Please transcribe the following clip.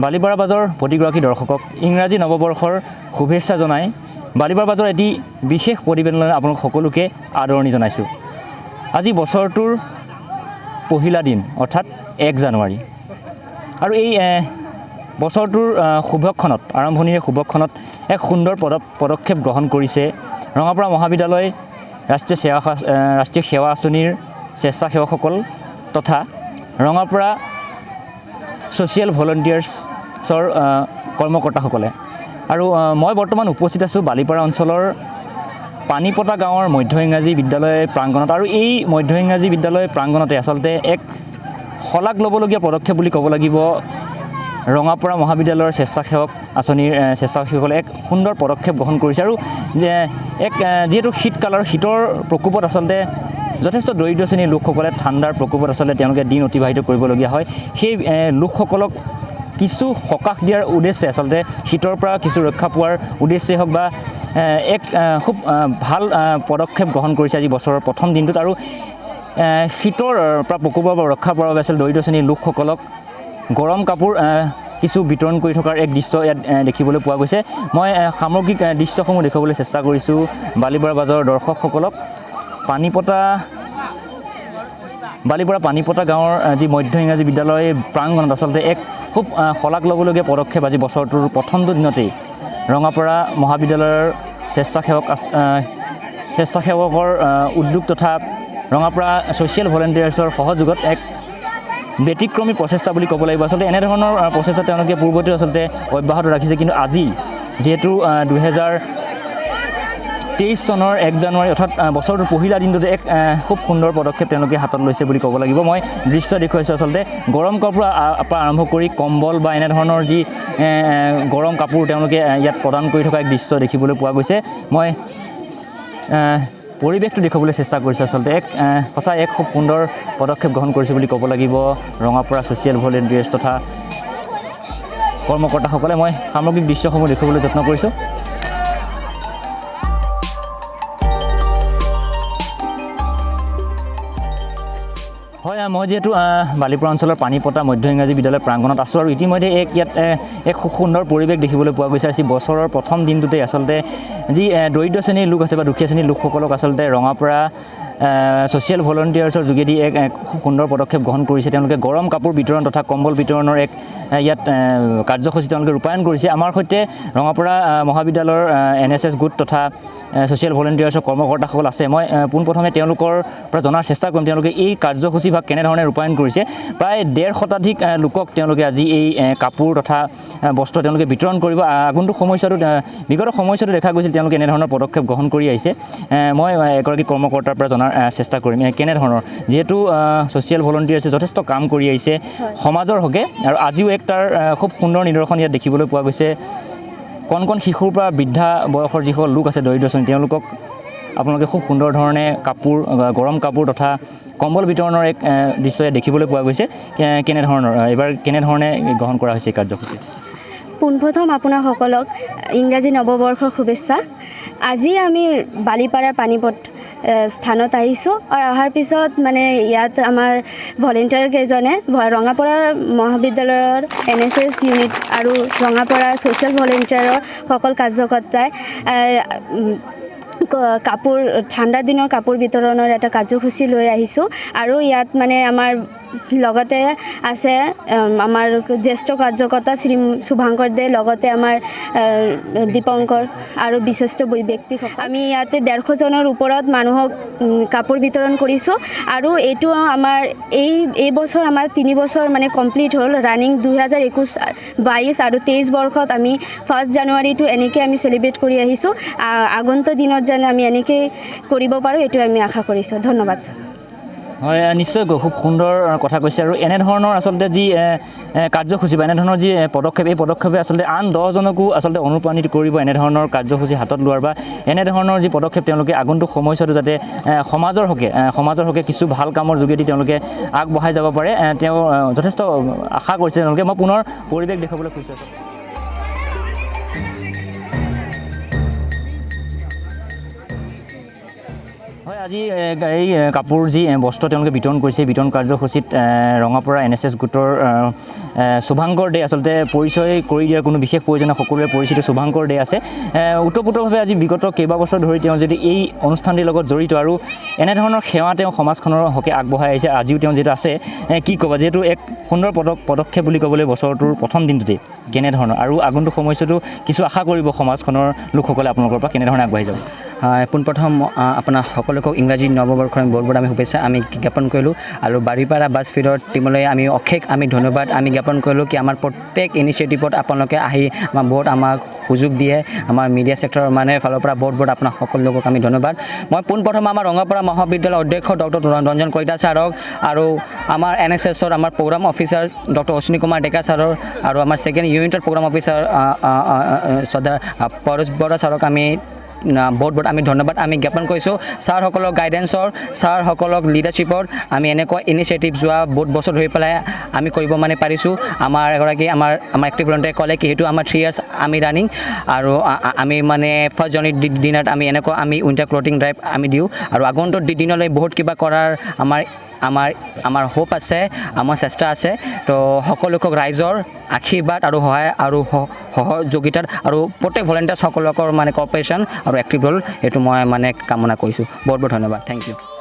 বালিপাৰা বাজৰ প্ৰতিগৰাকী দৰ্শকক ইংৰাজী নৱবৰ্ষৰ শুভেচ্ছা জনাই বালিপাৰা বাজৰ এটি বিশেষ প্ৰতিবেদনলৈ আপোনালোক সকলোকে আদৰণি জনাইছোঁ। আজি বছৰটোৰ পহিলা দিন, অৰ্থাৎ 1 জানুৱাৰী আৰু এই বছৰটোৰ শুভক্ষণত, আৰম্ভণিৰে শুভক্ষণত এক সুন্দৰ পদক্ষেপ গ্ৰহণ কৰিছে ৰঙাপাৰা মহাবিদ্যালয় ৰাষ্ট্ৰীয় সেৱা আঁচনিৰ স্বেচ্ছাসেৱকসকল তথা ৰঙাপাৰা ছ'চিয়েল ভলণ্টিয়াৰ্ছৰ কৰ্মকৰ্তাসকলে। আৰু মই বৰ্তমান উপস্থিত আছোঁ বালিপাৰা অঞ্চলৰ পানীপতা গাঁৱৰ মধ্য ইংৰাজী বিদ্যালয় প্ৰাংগণত। আৰু এই মধ্য ইংৰাজী বিদ্যালয় প্ৰাংগণতে আচলতে এক শলাগ ল'বলগীয়া পদক্ষেপ বুলি ক'ব লাগিব। ৰঙাপাৰা মহাবিদ্যালয়ৰ স্বেচ্ছাসেৱক আঁচনিৰ স্বেচ্ছাসেৱকসকলে এক সুন্দৰ পদক্ষেপ গ্ৰহণ কৰিছে। আৰু যে এক যিহেতু শীতকাল আৰু শীতৰ প্ৰকোপত আচলতে যথেষ্ট দৰিদ্ৰ শ্ৰেণীৰ লোকসকলে ঠাণ্ডাৰ প্ৰকোপত আচলতে তেওঁলোকে দিন অতিবাহিত কৰিবলগীয়া হয়, সেই লোকসকলক কিছু সকাহ দিয়াৰ উদ্দেশ্যে, আচলতে শীতৰ পৰা কিছু ৰক্ষা পোৱাৰ উদ্দেশ্যে হওক বা এক খুব ভাল পদক্ষেপ গ্ৰহণ কৰিছে আজি বছৰৰ প্ৰথম দিনটোত। আৰু শীতৰ পৰা প্ৰকোপৰ পৰা ৰক্ষা পোৱাৰ বাবে আচলতে দৰিদ্ৰ শ্ৰেণীৰ লোকসকলক গৰম কাপোৰ কিছু বিতৰণ কৰি থকাৰ এক দৃশ্য ইয়াত দেখিবলৈ পোৱা গৈছে। মই সামগ্ৰিক দৃশ্যসমূহ দেখুৱাবলৈ চেষ্টা কৰিছোঁ বালিপাৰা বাজাৰৰ দৰ্শকসকলক। বালিপাৰা পানীপতা গাঁৱৰ যি মধ্য ইংৰাজী বিদ্যালয় প্ৰাংগণত আচলতে এক খুব শলাগ ল'বলগীয়া পদক্ষেপ আজি বছৰটোৰ প্ৰথমটো দিনতেই ৰঙাপাৰা মহাবিদ্যালয়ৰ স্বেচ্ছাসেৱকৰ উদ্যোগ তথা ৰঙাপাৰা ছ'চিয়েল ভলেণ্টিয়াৰ্ছৰ সহযোগত এক ব্যতিক্ৰমী প্ৰচেষ্টা বুলি ক'ব লাগিব। আচলতে এনেধৰণৰ প্ৰচেষ্টা তেওঁলোকে পূৰ্বতেও আচলতে অব্যাহত ৰাখিছে, কিন্তু আজি যিহেতু 2023 চনৰ 1 জানুৱাৰী, অৰ্থাৎ বছৰটোৰ পহিলা দিনটোতে এক খুব সুন্দৰ পদক্ষেপ তেওঁলোকে হাতত লৈছে বুলি ক'ব লাগিব। মই দৃশ্য দেখুৱাইছোঁ, আচলতে গৰম কাপোৰ পৰা আৰম্ভ কৰি কম্বল বা এনেধৰণৰ যি গৰম কাপোৰ তেওঁলোকে ইয়াত প্ৰদান কৰি থকা এক দৃশ্য দেখিবলৈ পোৱা গৈছে। মই পৰিৱেশটো দেখুৱাবলৈ চেষ্টা কৰিছোঁ। আচলতে এক সঁচাই এক খুব সুন্দৰ পদক্ষেপ গ্ৰহণ কৰিছে বুলি ক'ব লাগিব ৰঙাপাৰা ছ'চিয়েল ভলেণ্টিয়াৰ্ছ তথা কৰ্মকৰ্তাসকলে। মই সামগ্ৰিক দৃশ্যসমূহ দেখুৱাবলৈ যত্ন কৰিছোঁ। হয়, মই যিহেতু বালিপাৰা অঞ্চলৰ পানীপতা মধ্য ইংৰাজী বিদ্যালয় প্ৰাংগণত আছোঁ আৰু ইতিমধ্যে এক ইয়াত এক খুব সুন্দৰ পৰিৱেশ দেখিবলৈ পোৱা গৈছে। আজি বছৰৰ প্ৰথম দিনটোতে আচলতে যি দৰিদ্ৰ শ্ৰেণীৰ লোক আছে বা দুখীয়া শ্ৰেণীৰ লোকসকলক আচলতে ৰঙাপাৰা ছ'চিয়েল ভলণ্টিয়াৰ্ছৰ যোগেদি এক খুব সুন্দৰ পদক্ষেপ গ্ৰহণ কৰিছে। তেওঁলোকে গৰম কাপোৰ বিতৰণ তথা কম্বল বিতৰণৰ এক ইয়াত কাৰ্যসূচী তেওঁলোকে ৰূপায়ণ কৰিছে। আমাৰ সৈতে ৰঙাপাৰা মহাবিদ্যালয়ৰ এনএছএছ গোট তথা ছ'চিয়েল ভলেণ্টিয়াৰ্ছৰ কৰ্মকৰ্তাসকল আছে। মই পোনপ্ৰথমে তেওঁলোকৰ পৰা জনাৰ চেষ্টা কৰিম তেওঁলোকে এই কাৰ্যসূচীভাগ কেনেধৰণে ৰূপায়ণ কৰিছে। প্ৰায় 150 শতাধিক লোকক তেওঁলোকে আজি এই কাপোৰ তথা বস্ত্ৰ তেওঁলোকে বিতৰণ কৰিব। আগন্তুক সময়ছোৱাতো, বিগত সময়ছোৱাতো দেখা গৈছিল তেওঁলোকে এনেধৰণৰ পদক্ষেপ গ্ৰহণ কৰি আহিছে। মই এগৰাকী কৰ্মকৰ্তাৰ পৰা জনাৰ চেষ্টা কৰিম কেনেধৰণৰ, যিহেতু ছ'চিয়েল ভলণ্টিয়াৰ্ছে যথেষ্ট কাম কৰি আহিছে সমাজৰ হকে আৰু আজিও এক তাৰ খুব সুন্দৰ নিদৰ্শন ইয়াত দেখিবলৈ পোৱা গৈছে। কণ কণ শিশুৰ পৰা বৃদ্ধা বয়সৰ যিসকল লোক আছে দৰিদ্ৰ শ্ৰেণী, তেওঁলোকক আপোনালোকে খুব সুন্দৰ ধৰণে কাপোৰ, গৰম কাপোৰ তথা কম্বল বিতৰণৰ এক দৃশ্য ইয়াত দেখিবলৈ পোৱা গৈছে। কেনেধৰণৰ এইবাৰ কেনেধৰণে গ্ৰহণ কৰা হৈছে এই কাৰ্যসূচী? পোনপ্ৰথম আপোনাসকলক ইংৰাজী নৱবৰ্ষৰ শুভেচ্ছা। আজি আমি বালিপাৰাৰ পানীপত স্থানত আহিছোঁ আৰু অহাৰ পিছত মানে ইয়াত আমাৰ ভলেণ্টিয়াৰ কেইজনে ৰঙাপাৰা মহাবিদ্যালয়ৰ এনএছএছ ইউনিট আৰু ৰঙাপাৰা ছ'চিয়েল ভলেণ্টিয়াৰৰ সকল কাৰ্যকৰ্তাই কাপোৰ, ঠাণ্ডা দিনৰ কাপোৰ বিতৰণৰ এটা কাৰ্যসূচী লৈ আহিছোঁ। আৰু ইয়াত মানে আমাৰ লগতে আছে আমাৰ জ্যেষ্ঠ কাৰ্যকৰ্তা শ্ৰী শুভাংকৰ দে, লগতে আমাৰ দীপংকৰ আৰু বিশিষ্ট ব্যক্তি। আমি ইয়াতে 150 জনৰ ওপৰত মানুহক কাপোৰ বিতৰণ কৰিছোঁ। আৰু এইটো আমাৰ এই বছৰ আমাৰ 3 বছৰ মানে কমপ্লিট হ'ল ৰানিং। 2021, 22 আৰু 23 বৰ্ষত আমি 1 জানুৱাৰীটো এনেকৈ আমি চেলিব্ৰেট কৰি আহিছোঁ। আগন্তুক দিনত যেন আমি এনেকেই কৰিব পাৰোঁ, এইটো আমি আশা কৰিছোঁ। ধন্যবাদ। হয়, নিশ্চয়কৈ খুব সুন্দৰ কথা কৈছে। আৰু এনেধৰণৰ আচলতে যি কাৰ্যসূচী বা এনেধৰণৰ যি পদক্ষেপ, এই পদক্ষেপে আচলতে আন 10জনকো আচলতে অনুপ্ৰাণিত কৰিব এনেধৰণৰ কাৰ্যসূচী হাতত লোৱাৰ বা এনেধৰণৰ যি পদক্ষেপ তেওঁলোকে আগন্তুক সময়ছোৱাতো যাতে সমাজৰ হকে কিছু ভাল কামৰ যোগেদি তেওঁলোকে আগবঢ়াই যাব পাৰে, তেওঁ যথেষ্ট আশা কৰিছে তেওঁলোকে। মই পুনৰ পৰিৱেশ দেখুৱাবলৈ খুজিছোঁ আচলতে। হয়, আজি এই কাপোৰ যি বস্ত্ৰ তেওঁলোকে বিতৰণ কৰিছে, এই বিতৰণ কাৰ্যসূচীত ৰঙাপৰা এনএছএছ গোটৰ শুভাংকৰ দে, আচলতে পৰিচয় কৰি দিয়াৰ কোনো বিশেষ প্ৰয়োজন নাই, সকলোৰে পৰিচিত শুভাংকৰ দে আছে। ওতঃপ্ৰোতভাৱে আজি বিগত কেইবাবছৰ ধৰি তেওঁ যদি এই অনুষ্ঠানটিৰ লগত জড়িত আৰু এনেধৰণৰ সেৱা তেওঁ সমাজখনৰ হকে আগবঢ়াই আহিছে, আজিও তেওঁ যিহেতু আছে, কি ক'বা, যিহেতু এক সুন্দৰ পদক্ষেপ বুলি ক'বলৈ বছৰটোৰ প্ৰথম দিনটোতেই কেনেধৰণৰ আৰু আগন্তুক সময়ছোৱাতো কিছু আশা কৰিব সমাজখনৰ লোকসকলে আপোনালোকৰ পৰা, কেনেধৰণে আগবাঢ়ি যাব? হয়, পোনপ্ৰথম আপোনাৰ সকলোকে ইংৰাজী নৱবৰ্ষৰ আমি বহুত বহুত আমি শুভেচ্ছা আমি জ্ঞাপন কৰিলোঁ আৰু বাৰীপাৰা বাজফিডৰ টীমলৈ আমি অশেষ আমি ধন্যবাদ আমি জ্ঞাপন কৰিলোঁ কি আমাৰ প্ৰত্যেক ইনিচিয়েটিভত আপোনালোকে আহি আমাক বহুত আমাক সুযোগ দিয়ে। আমাৰ মিডিয়া ছেক্টৰৰ মানে ফালৰ পৰা বহুত বহুত আপোনাক সকলোকে আমি ধন্যবাদ। মই পোনপ্ৰথম আমাৰ ৰঙাপাৰা মহাবিদ্যালয়ৰ অধ্যক্ষ ডক্টৰ ৰঞ্জন কলিতা ছাৰক আৰু আমাৰ এনএছএছৰ আমাৰ programme officer doctor Ashwini Kumar Deka ছাৰৰ আৰু আমাৰ ছেকেণ্ড ইউনিটৰ প্ৰগ্ৰাম অফিচাৰ শ্ৰদ্ধা পৰেশ বৰা ছাৰক আমি বহুত বহুত আমি ধন্যবাদ আমি জ্ঞাপন কৰিছোঁ। ছাৰসকলক গাইডেঞ্চৰ, ছাৰসকলক লিডাৰশ্বিপৰ আমি এনেকুৱা ইনিচিয়েটিভ যোৱা বহুত বছৰ ধৰি পেলাই আমি কৰিব মানে পাৰিছোঁ। আমাৰ এগৰাকী আমাৰ এক্টিভ ভলণ্টিয়াৰে ক'লে কি সেইটো আমাৰ 3 ইয়াৰ্ছ আমি ৰানিং আৰু আমি মানে ফাৰ্ষ্ট জানুৱাৰী দিনত আমি এনেকুৱা আমি উইণ্টাৰ ক্লথিং ড্ৰাইভ আমি দিওঁ আৰু আগন্তুক দিনলৈ বহুত কিবা কৰাৰ আমাৰ আমাৰ হোপ আছে, আমাৰ চেষ্টা আছে। তো সকলোকক ৰাইজৰ আশীৰ্বাদ আৰু সহায় আৰু সহযোগিতাত আৰু প্ৰত্যেক ভলেণ্টিয়াৰ্ছসকলকৰ মানে কপাৰেশ্যন আৰু এক্টিভ ৰোল, সেইটো মই মানে কামনা কৰিছোঁ। বহুত বহুত ধন্যবাদ, thank U.